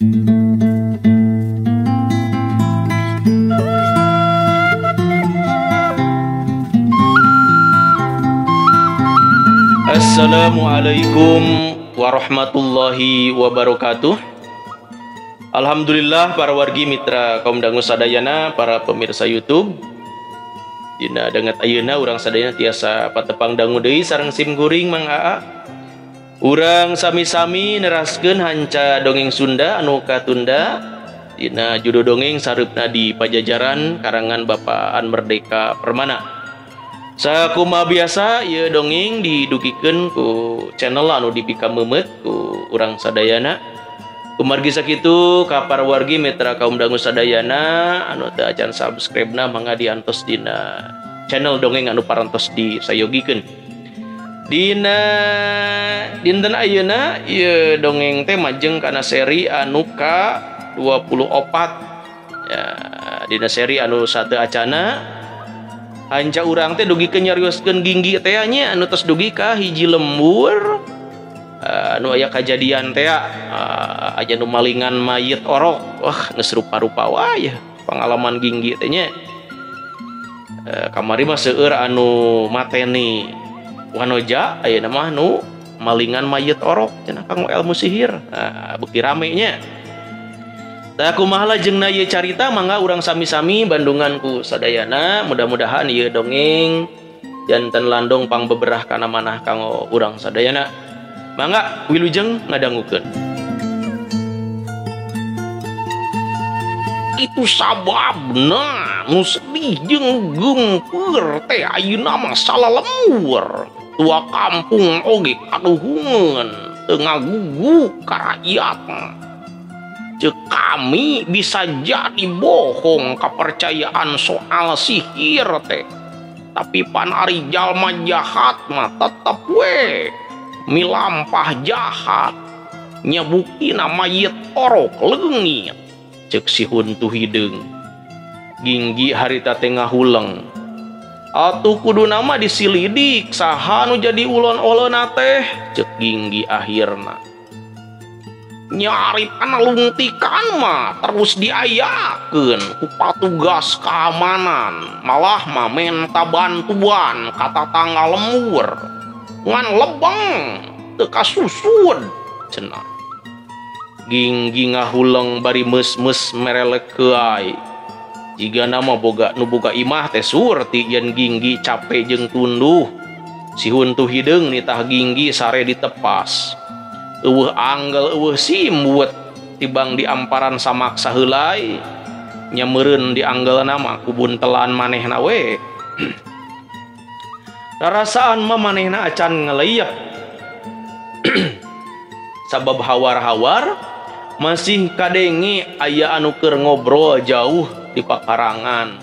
Assalamualaikum warahmatullahi wabarakatuh. Alhamdulillah para wargi mitra kaum dangu sadayana, para pemirsa YouTube. Dina danget ayeuna urang sadayana tiasa patepang dangu deui sareng sim kuring Mang Aa. Urang sami-sami neraskeun hanca dongeng Sunda anu katunda dina judul dongeng Sareupna di Pajajaran karangan Bapak An Merdeka Permana. Sakumaha biasa ieu dongeng didugikeun ku channel anu dipikameumeut ku urang sadayana. Kumargi sakitu ka para wargi mitra kaum dangu sadayana anu teu acan subscribe-na mangga diantos dina channel dongeng anu parantos disayogikeun. Dina dinten ayeuna ieu dongeng teh majeng kana seri anu ka 24. Ya, dina seri anu sateu acana hanca urang teh dugi ke nyarioskeun Ginggi teh nya anu tos dugi ka hiji lembur anu aya kajadian teh aya nu malingan mayit orok. Wah, geus rupa-rupa wae pangalaman Ginggi teh nya. Kamari mah seueur anu mateni wanoja, ayeuna mah nu malingan mayit orok cenah kanggo ilmu sihir. Nah, beuki rame nya. Tah kumaha lajengna ieu carita mangga urang sami-sami bandungan ku sadayana, mudah-mudahan ieu dongeng janten landong pangbeberah kana manah kanggo urang sadayana. Mangga wilujeng ngadangukeun. Itu sababna nu sedih jeung geumpeur teh ayeuna mah salalembur. Tua kampung oge kaduhungeun teu ngagugu ka rakyatna. Cek kami bisa jadi bohong kepercayaan soal sihir teh, tapi pan ari jalma jahat mah tetep we milampah jahat nya buktina mayit orok leungit. Cek si huntu hideung. Ginggi harita teh ngahuleng. Atuh kuduna mah disilidik saha nu jadi ulon-olona teh, cek Ginggi akhirna. Nyari kana lungtikan mah terus diayakeun ku patugas keamanan, malah mah menta bantuan ka tatangga lembur ngan lebeng teu kasusun cenah. Ginggi ngahuleng bari meus-meus merelek heuay. Jigana mah boga nu boga imah teh surti yen Ginggi cape jeung tunduh. Si huntu hideung nitah Ginggi sare ditepas. Eueuh anggal eueuh simbut tibang di amparan samak saheulai nya meureun di anggalna mah kubuntelan manehna we. Rarasaan mah manehna acan ngaleyep. Sabab hawar-hawar masih kadenge aya anu keur ngobrol jauh di pakarangan.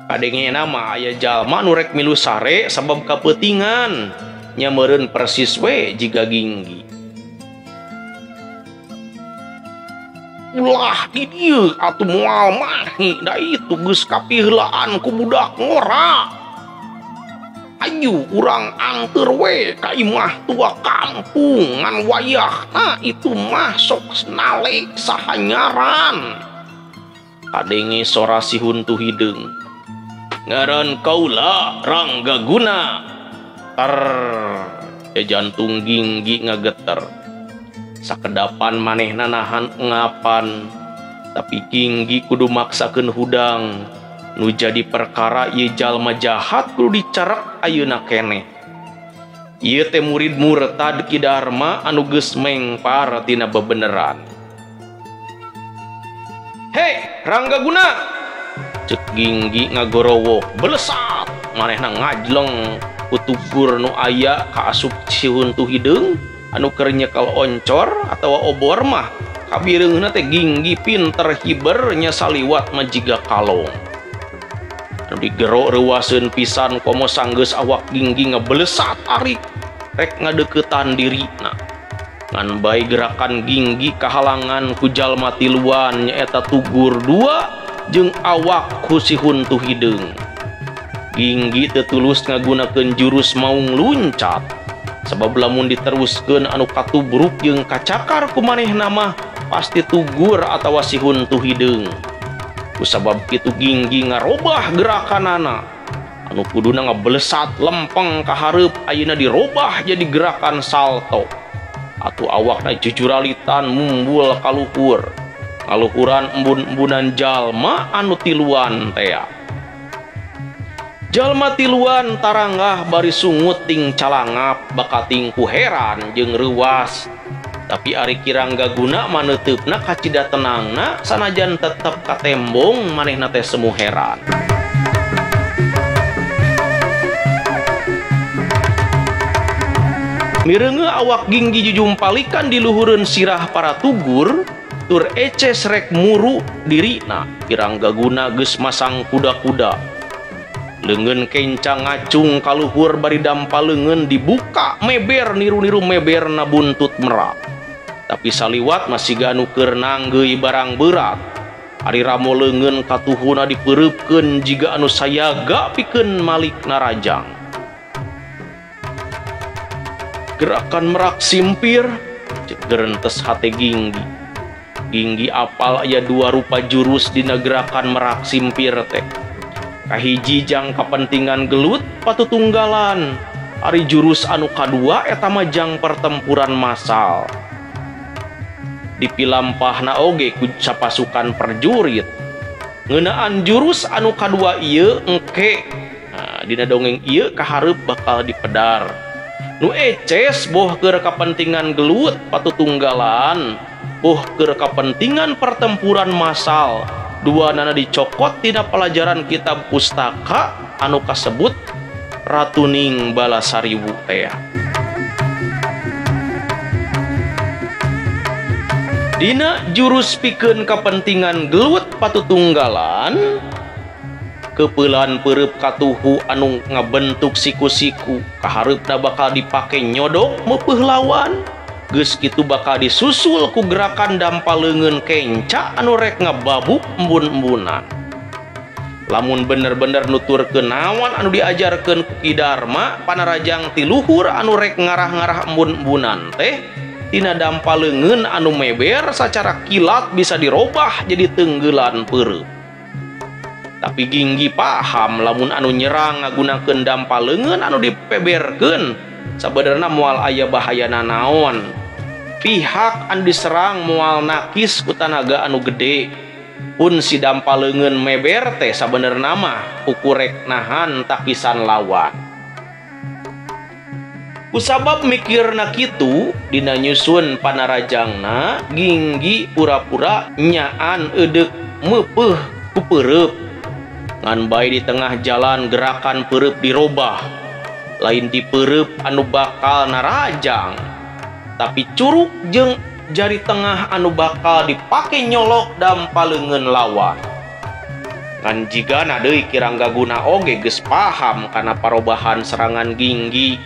Kadengena mah aya jalma nu rek milu sare sabab kapeutingan nya meureun persis we jiga Ginggi. Ulah di dieu atuh moal mahi da itu geus kapiheulaan ku budak ngora. Ayu urang anteur we ka imah tua kampung ngan wayahna itu mah sok nale saha nyaran. Kadenge sora si huntu hideung. Ngaran kaula Ranggaguna. Tar jantung Ginggi ngageter. Sakedapan manehna nahan ngapan, tapi Ginggi kudu maksakeun hudang. Nu jadi perkara ieu jalma jahat kudu dicarek ayeuna keneh. Ieu teh murid murtad Ki Darma anu geus mengpar tina bebeneran. Hei Ranggaguna, cek Ginggi ngagorowoh belesat manehna ngajleng kutugur nu aya kaasup si huntu hideung anu keur nyekel oncor atawa obor mah kabireungna teh Ginggi pinter hiber nya saliwat mah jiga kalong. Anu digero reuaseun pisan komo sanggeus awak Ginggi ngebelesat arik rek ngadeuketan dirina. Ngan bae gerakan Ginggi kahalangan ku jalma tiluan nyaeta Tugur dua jeung awak ku si huntu hideung. Ginggi teu tulus ngagunakeun jurus maung luncat. Sabab lamun diteruskeun anu katubruk jeung kacakar ku manehna mah Pasti tugur atawa si huntu hideung. Kusabab kitu Ginggi ngarobah gerakanana. Anu kuduna ngabelesat lempeng ka hareup ayeuna dirobah jadi gerakan salto. Atuh awakna jujuralitan mumbul kaluhur. Ngaluhuran embun-embunan jalma anu tiluan tea. Jalma tiluan taranggah bari sungut ting calangap bakating ku heran jeung reuwas. Tapi ari Kirangga Guna maneuteup-na kacida tenangna sanajan tetep katembong manehna teh semu heran. Mireunge awak Ginggi jujumpalikan di luhureun sirah para tugur tur eces rek muru dirina. Kirangga Guna geus masang kuda-kuda. Leungeun kencang ngacung kaluhur bari dampa leungeun dibuka meber niru-niru meberna buntut merak. Tapi saliwat masih ganu keur nanggeuy barang berat. Ari ramo leungeun katuhuna dipeureupkeun jiga anu sayaga pikeun malik narajang. Gerakan merak simpir cek gerentes hate Ginggi. Ginggi apal aya dua rupa jurus dina gerakan merak simpir teh. Kahiji jang kapentingan gelut patutunggalan. Ari jurus anu kadua eta mah jang pertempuran massal. Dipilampahna oge ku sapasukan prajurit. Ngeunaan jurus anu kadua ieu engke. Nah, dina dongeng ieu kahareup bakal dipedar. Nu eces boh keur kapentingan gelut patutunggalan, boh keur kapentingan pertempuran massal. Dua nana dicokot tina pelajaran kitab pustaka anu kasebut Ratuning Balasariwu tea. Dina jurus pikeun kapentingan gelut patutunggalan, kepeulan peureub katuhu anu ngabentuk siku-siku kahareupna bakal dipake nyodok meupeuh lawan. Geus kitu bakal disusul ku gerakan dampa leungeun kenca anu rek ngababuk embun-embunan. Lamun bener-bener nuturkeun naon anu diajarkeun ku Ki Darma panarajang ti luhur anu rek ngarah-ngarah embun-embunan teh tina dampa leungeun anu meber sacara kilat bisa dirobah jadi tenggelan peureub. Tapi Ginggi paham lamun anu nyerang ngagunakeun dampa leungeun anu dipeberkeun sabenerna moal aya bahayana naon. Pihak anu diserang moal nakis ku tanaga anu gede. Pun si dampa leungeun meber teh sabenerna mah ukurek nahan takisan lawan. Kusabab mikirna kitu dina nyusun panarajangna Ginggi pura-pura nyaan eudek meupeuh ku peureub. Ngan bae di tengah jalan gerakan peureub dirobah. Lain dipeureub anu bakal narajang, tapi curug jeung jari tengah anu bakal dipake nyolok dampa leungeun lawan. Ngan jigana deui Kirangga Guna oge geus paham kana parobahan serangan Ginggi.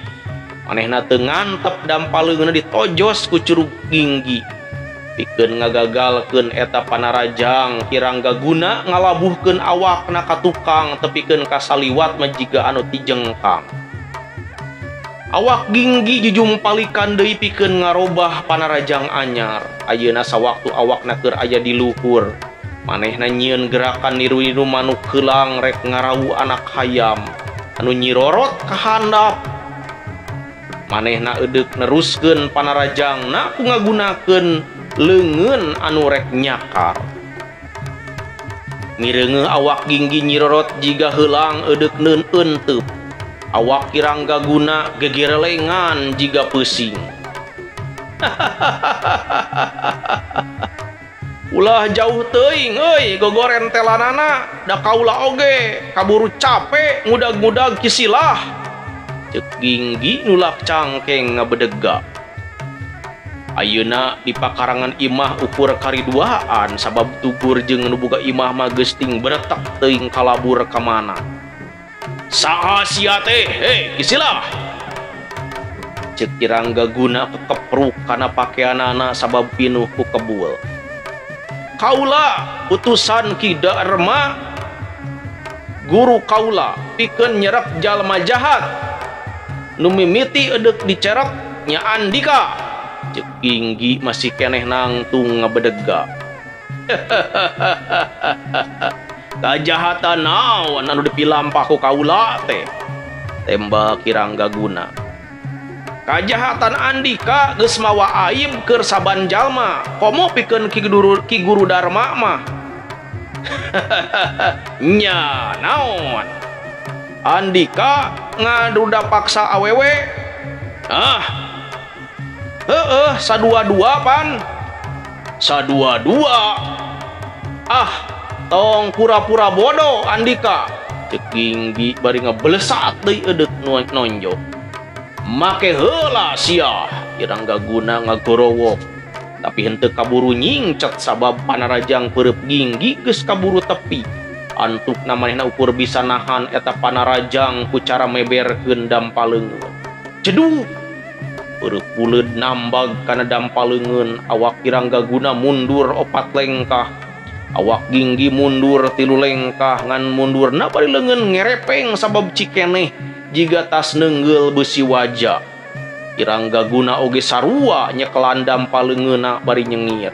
Manehna teu ngantep dampa leungeunna ditojos ku curug Ginggi. Pikeun ngagagalkeun eta panarajang, Kirangga Guna ngalabuhkeun awakna ka tukang tepikeun ka saliwat mah jiga anu tijengkang. Awak Ginggi jujumpalikan deui pikeun ngarobah panarajang anyar. Ayeuna sawaktu awakna keur aya di luhur, manehna nyieun gerakan niru-niru manuk heulang rek ngarawu anak hayam anu nyirorot ka handap. Manehna eudek neruskeun panarajangna ku ngagunakeun leungeun anu rek nyakar. Mireunge awak Ginggi nyirorot jiga heulang eudek neun euteup. Awak Kirangga Guna gegerelengan jiga pusing. Ulah jauh teuing euy gogoren telanana da kaula oge kaburu capek ngudag-ngudag kisilah. Ceuk Ginggi nulak cangkeng ngabedega. Ayeuna di pakarangan imah ukur kariduaan sabab tugur jeung nu boga imah mah geus ting beretek teuing kalabur ka mana. Saha sia teh, hei kisilah. Ceuk Kirangga Guna kekepruk kana pakeanana sabab pinuh ku kebul. Kaula utusan Ki Darma guru kaula pikeun nyerep jalma jahat nu mimiti eudek dicerep nya Andika. Cek Ginggi masih keneh nangtung ngabedega. Kajahatan naon anu dipilampah ku kaula teh? Tembak Ki Ranggaguna. Kajahatan Andika geus mawa aib keur saban jalma, komo pikeun Ki Guru Darma mah. Nya naon? Andika ngaduda paksa awewe. Ah. Heeh, sadua-dua pan. Sadua-dua. Ah, tong pura-pura bodoh Andika. Cek Ginggi bari ngebelesat deui eudek nonjok. Make heula sia, Ki Ranggaguna ngagorowok. Tapi henteu kaburu nyingcet sabab panarajang peureub Ginggi geus kaburu tepi. Antukna manehna ukur bisa nahan eta panarajang ku cara meberkeun dampaleungeun. Ceduh! Peureub buleud nambag kana dampaleungeun, awak Ki Ranggaguna mundur 4 lengkah. Awak Ginggi mundur 3 lengkah, ngan mundurna bari leungeun ngerepeng sabab cikeneh jiga tas neunggeul beusi waja. Ki Ranggaguna oge sarua nyekelan dampaleungeunna bari nyengir.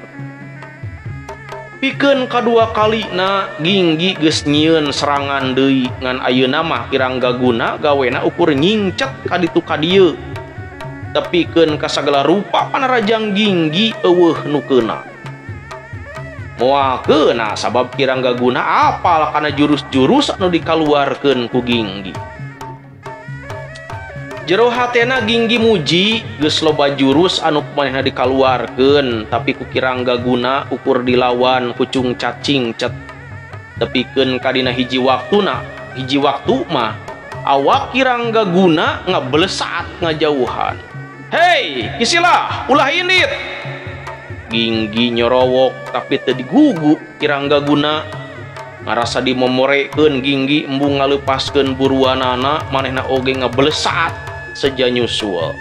Pikeun kadua kalina Ginggi geus nyieun serangan deui, ngan ayeuna mah Ki Ranggaguna gawena ukur nyingcet ka ditu ka dieu. Tepikeun ka sagala rupa panarajang Ginggi eueuh nu keuna. Moal keuna sabab Ki Ranggaguna apal kana jurus-jurus anu dikaluarkeun ku Ginggi. Jero hatena Ginggi muji geus loba jurus anu manehna dikaluarkeun, tapi ku Ki Ranggaguna ukur dilawan ku cungcat cingcet. Tepikeun ka dina hiji waktuna, hiji waktu mah awak Ki Ranggaguna ngabelesat ngajauhan. Hei, Kisilah, ulah indit. Ginggi nyorowok tapi teu digugu Ki Ranggaguna. Ngarasa dimomorekeun Ginggi embung ngaleupaskeun buruanana, manehna oge ngebelesat seja nyusul.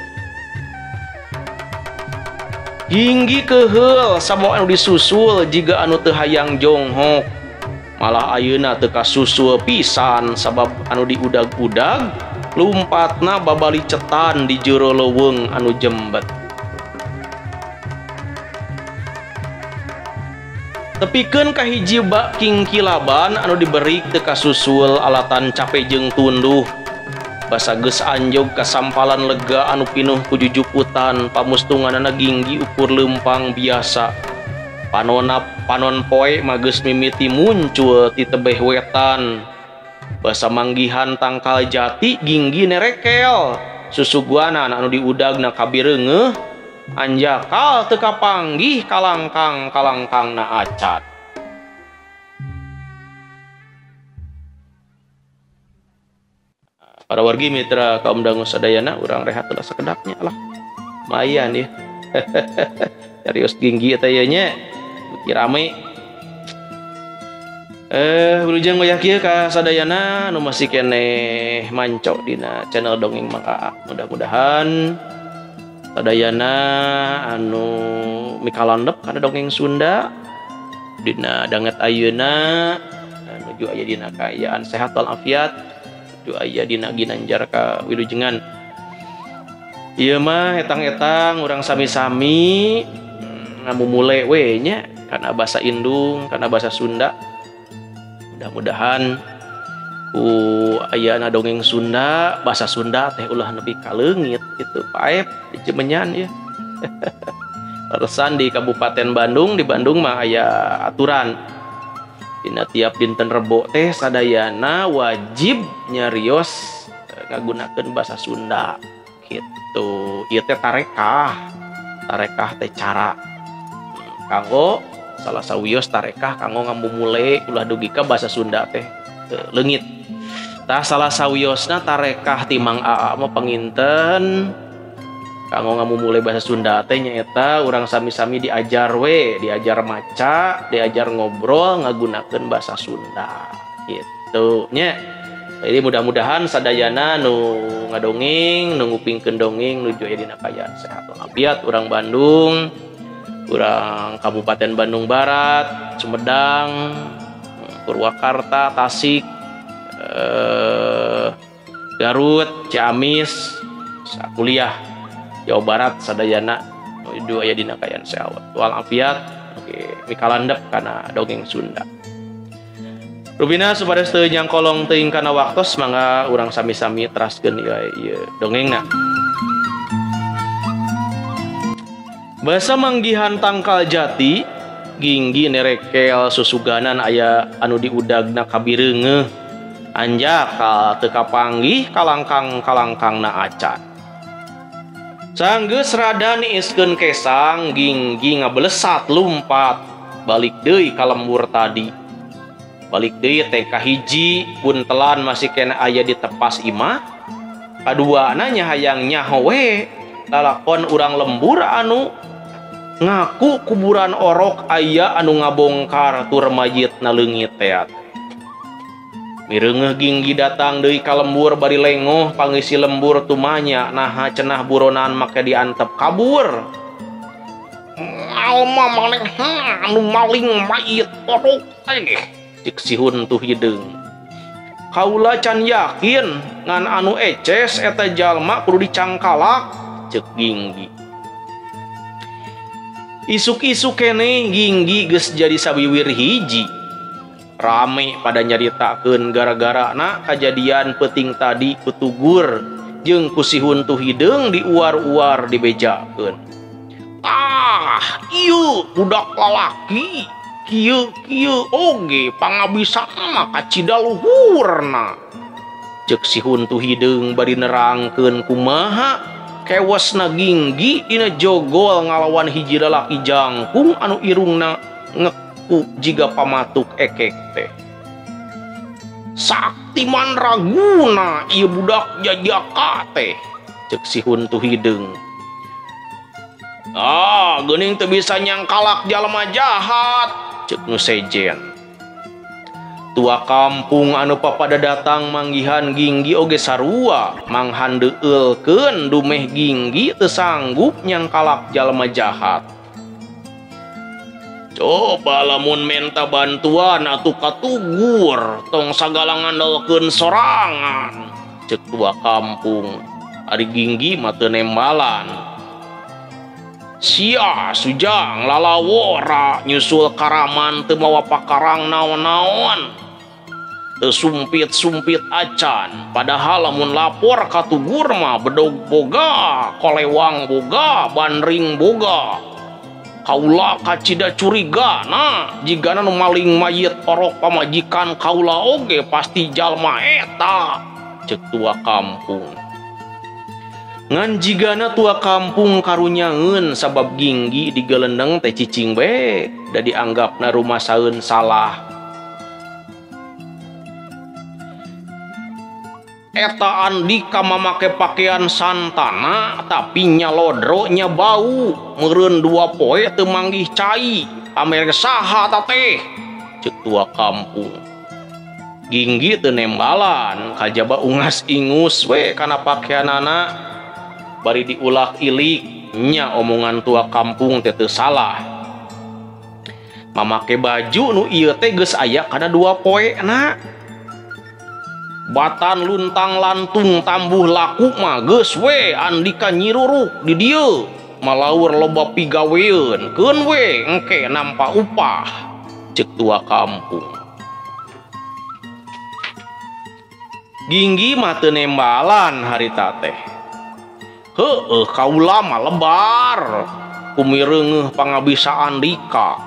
Ginggi keheul sabab anu disusul jiga anu teu hayang jonghok. Malah ayeuna teu kasusul pisan sabab anu diudag-udag lumpatna babalicetan di jero leuweung anu jembet. Tepikeun ka hiji bak kingkilaban anu diberi teu kasusul alatan cape jeung tunduh. Basa geus anjog kasampalan lega anu pinuh ku jujuputan, pamustunganana Ginggi ukur leumpang biasa. Panon poe mah geus mimiti muncul ti tebeh wetan. Basa manggihan tangkal jati Ginggi nerekel. Susuguanan anu diudagna kabireungeuh, anjakal teu kapanggih kalangkang-kalangkangna acan. Para wargi mitra kaum dangu sadayana, urang rehat ulah sakedapnya lah. Lumayan ya. Serius Ginggi eta ieu nya. Beuki rame. Wilujeng wayah kieu ka sadayana nu masih keneh manco dina channel Dongeng Mang Aa. Mudah-mudahan sadayana anu mikalandep kana dongeng Sunda dina danget ayeuna nuju aya dina kaayaan sehat walafiat, nuju aya dina ginanjar ka wilujengan. Ieu mah etang-etang urang sami-sami ngamumule we nya kana basa Indung, kana basa Sunda. Mudah-mudahan ku ayana dongeng Sunda, bahasa Sunda teh ulah nepi ka leungit gitu paep di Cimenyan ya. Leresan di Kabupaten Bandung, di Bandung mah aya aturan dina tiap dinten Rebo teh sadayana wajib nyarios ngagunakeun bahasa Sunda gitu. Ieu teh tarekah, tarekah teh cara kanggo salah sawios tarekah kanggo ngamumule ulah dugi ka bahasa Sunda teh leungit. Tah salah sawiosna tarekah ti Mang Aa mah panginten kanggo ngamumule bahasa Sunda teh nyaeta urang sami-sami diajar we, diajar maca, diajar ngobrol ngagunakeun bahasa Sunda gitu nya. Jadi mudah-mudahan sadayana nu ngadongeng, nu ngupingkeun dongeng nuju aya dina kaayaan sehat walafiat. Urang Bandung, urang Kabupaten Bandung Barat, Sumedang, Purwakarta, Tasik, Garut, Ciamis, kuliah Jawa Barat sadayana Kudu aya dina kaayaan sehat walafiat. Oke, mikalandep kana dongeng Sunda. Rupina supados teu nyangkolong teuing kana waktos mangga urang sami-sami teraskeun ieu dongengna. Basa manggihan tangkal jati Ginggi nerekel susuganan aya anu diudagna kabireungeuh anjakal teu kapanggih kalangkang-kalangkangna acan. Sanggeus rada niiskeun kesang Ginggi ngabelesat lumpat balik deui ka lembur tadi. Balik deui teh kahiji buntelan masih kena aya di tepas imah. Kaduana nya hayang nyaho we lalakon urang lembur anu ngaku kuburan orok aya anu ngabongkar tur mayitna leungit teh. Mireungeuh Ginggi datang deui ka lembur bari lengoh pangisi lembur tumanya naha cenah buronan make diantep kabur. Alma maneh anu maling mayit orok teh cik si huntuh hideung. Kaula can yakin ngan anu eces eta jalma kudu dicangkalak cek Ginggi. Isuk-isuk keneh Ginggi geus jadi sawiwir hiji. Rame pada nyaritakeun gara-gara na kajadian peuting tadi kutugur jeung ku si huntuh hideung diuar-uar dibejakeun. Tah, ieu budak lalaki kieu-kieu oge pangabisana kacida luhurna. Ceuk si huntuh hideung bari nerangkeun kumaha kewasna Ginggi dina jogol ngalawan hiji lalaki jangkung anu irungna ngeku jiga pamatuk ekek teh. Sakti mandraguna ieu budak jajaka teh ceuk si huntuh hideung. Ah, geuning teu bisa nyangkalak jalma jahat ceuk nu sejen. Tua kampung anu papada datang manggihan Ginggi oge sarua manghandeueulkeun dumeh Ginggi teu sanggup nyangkalak jalma jahat. Coba lamun menta bantuan atuh katugur tong sagala ngandalkeun sorangan ceuk tua kampung. Ari Ginggi mah teu nembalan. Sia sujang lalawora nyusul karaman teu mawa pakarang naon-naon. Teu sumpit-sumpit acan padahal lamun lapor ka tugur mah bedog boga, kolewang boga, bandring boga. Kaula kacida curiga nah jigana nu maling mayit orok pamajikan kaula oge pasti jalma eta ceuk tua kampung. Ngan jigana tua kampung karunyaeun sabab Ginggi digelendeng teh cicing we da dianggapna rumasaeun salah. Eta Andika mamake pakaian santana tapi nyalodro nya bau meureun dua poe teu manggih cai pamer saha ta teh ceuk tua kampung. Ginggi teu nembalan kajaba ungas ingus we kana pakaianana bari diulak-ilik nya omongan tua kampung teh teu salah. Mamake baju nu ieu teh geus aya kana dua poe na. Batan luntang lantung tambuh laku mah geus we Andika nyiruruk di dieu malaur loba pigaweun keun we engke nampa upah ceuk tua kampung. Ginggi mah teu nembalan harita teh. Heueuh kaula mah lebar kumireungeuh pangabisa Andika.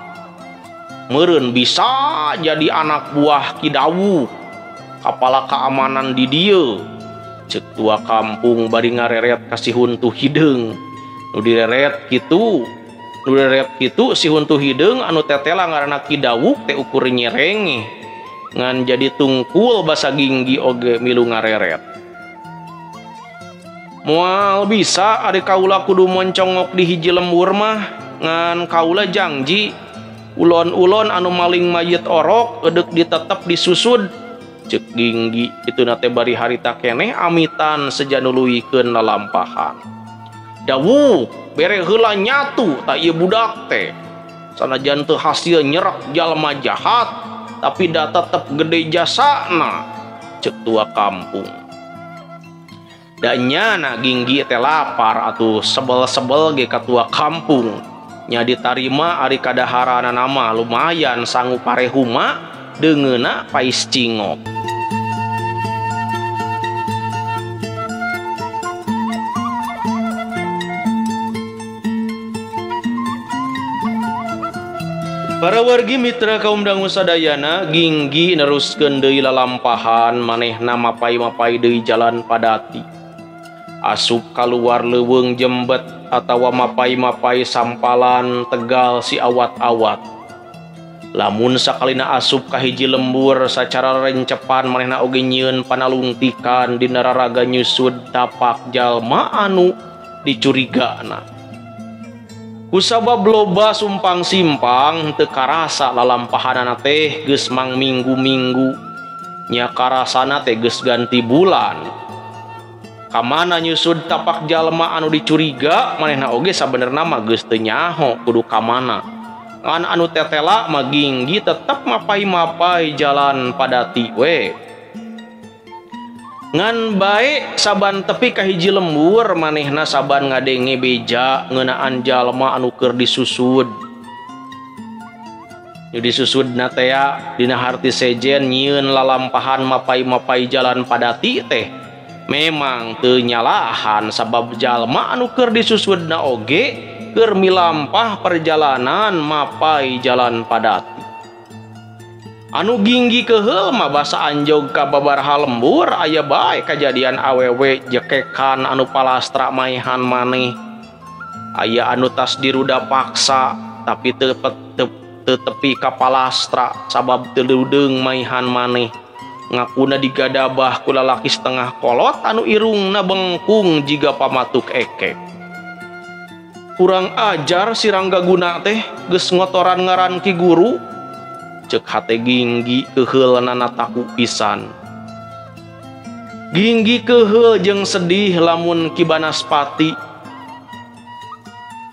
Meureun bisa jadi anak buah Ki Dawu kapala keamanan di dieu ceuk tua kampung bari ngareret ka si huntuh hideung. Nu direret kitu, nu direret kitu si huntuh hideung anu tetela ngaranna Ki Dawuk teh ukur nyerengeh ngan jadi tungkul basa Ginggi oge milu ngareret. Moal bisa ari kaula kudu moncongok di hiji lembur mah ngan kaula jangji ulon-ulon anu maling mayit orok edek ditetep disusud ceuk Ginggi itu nate bari harita keneh amitan seja nuluykeun lalampahan. Dawuk bere heula nyatu tak ieu budak teh sanajan teu hasil nyerek jalma jahat tapi da tetep gede jasana ceuk tua kampung. Da nyana Ginggi teh lapar atuh sebel-sebel ge katua kampung. Nya ditarima ari kadaharana mah lumayan sangu parehuma deungeuna pais cingok. Para wargi mitra kaum dangu sadayana, Ginggi neruskeun deui lalampahan manehna mapai-mapai deui jalan padati. Asup kaluar leuweung jembet atawa mapai-mapai sampalan tegal si awat-awat. Lamun sakalina asup ka hiji lembur sacara rencepan manehna oge nyieun panalungtikan dina raraga nyusud tapak jalma anu dicurigana. Kusabab loba sumpang simpang teu karasa lalampahanana teh geus mang minggu-minggu, nya karasana teh geus ganti bulan. Kamana nyusud tapak jalma anu dicuriga manehna oge sabenerna mah geus teu nyaho kudu kamana. Ngan anu tetela mah Ginggi tetep mapai-mapai jalan padati we. Ngan bae saban tepi ka hiji lembur manehna saban ngadenge beja ngeunaan jalma anu keur disusud. Nu disusudna teh dina harti sejen nyieun lalampahan mapai-mapai jalan padati teh memang teu nyalahan sabab jalma anu keur disusudna oge keur milampah perjalanan mapai jalan padati. Anu Ginggi keheul mah basa anjog ka babaraha lembur aya bae kajadian awewe jekekan anu palastra maehan maneh. Aya anu tas diruda paksa tapi teu tepi ka palastra sabab teu leudeung maehan maneh. Ngakuna digadabah ku lalaki setengah kolot anu irungna bengkung jiga pamatuk ekek. Kurang ajar si Ranggaguna teh geus ngotoran ngaran ki guru. Cek hate Ginggi keheulna taku pisan. Ginggi keheul jeung sedih lamun Ki Banaspati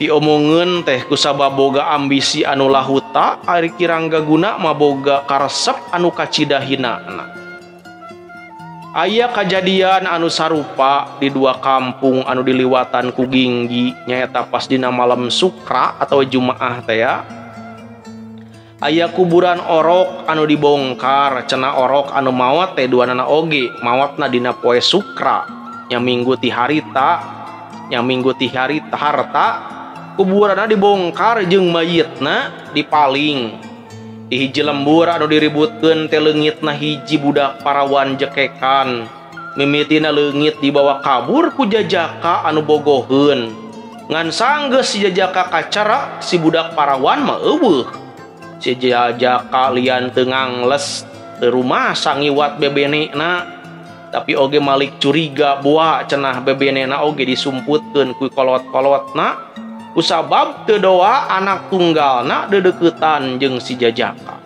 diomongeun teh kusabab boga ambisi anu lahuta ari Ki Ranggaguna mah boga karesep anu kacida hinana. Aya kajadian anu sarupa di dua kampung anu diliwatan ku Ginggi nyaeta pas dina malam Sukra atau Jumaah teh ya. Aya kuburan orok anu dibongkar cenah orok anu maot teh duanana oge maotna dina poe Sukra nya minggu ti harita nya minggu ti harita harta kuburanna dibongkar jeung mayitna dipaling. Di hiji lembur anu diributkeun teh leungitna hiji budak parawan jekekan mimitina leungit dibawa kabur ku jajaka anu bogoheun ngan sanggeus si jajaka kacara si budak parawan mah eueuh. Si jajaka lian teu ngangles teu rumasa ngiwat bebenena tapi oge malik curiga boa cenah bebenena oge disumputkeun ku kolot-kolotna kusabab teu doa anak tunggalna deudeuketan jeung si jajaka.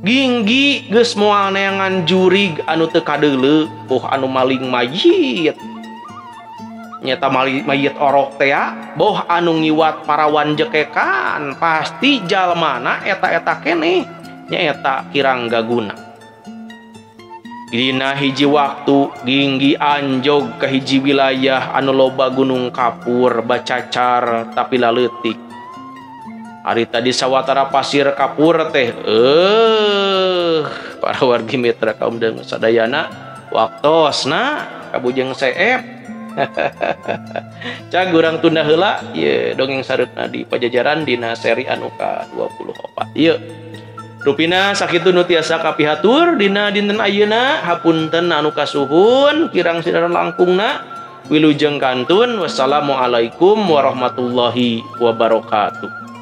Ginggi geus moal neangan jurig anu teu kadeuleu boh anu maling mayit nyata mayit orok teh boh anu ngiwat parawan jekekan pasti jalmana eta-eta keneh nyaeta Ki Ranggaguna. Dina hiji waktu Ginggi anjog ka hiji wilayah anu loba gunung kapur bacacar tapi laleutik. Ari tadi sawatara pasir kapur teh para wargi mitra kaum dangu sadayana waktosna kabujeng seep. Cag urang tunda heula ye dongeng sareutna di Pajajaran dina seri anu ka-24. Ieu rupina sakitu nu tiasa kapihatur dina dinten ayeuna hapunten anu kasuhun kirang sinaran langkungna wilujeng kantun. Wassalamualaikum warahmatullahi wabarakatuh.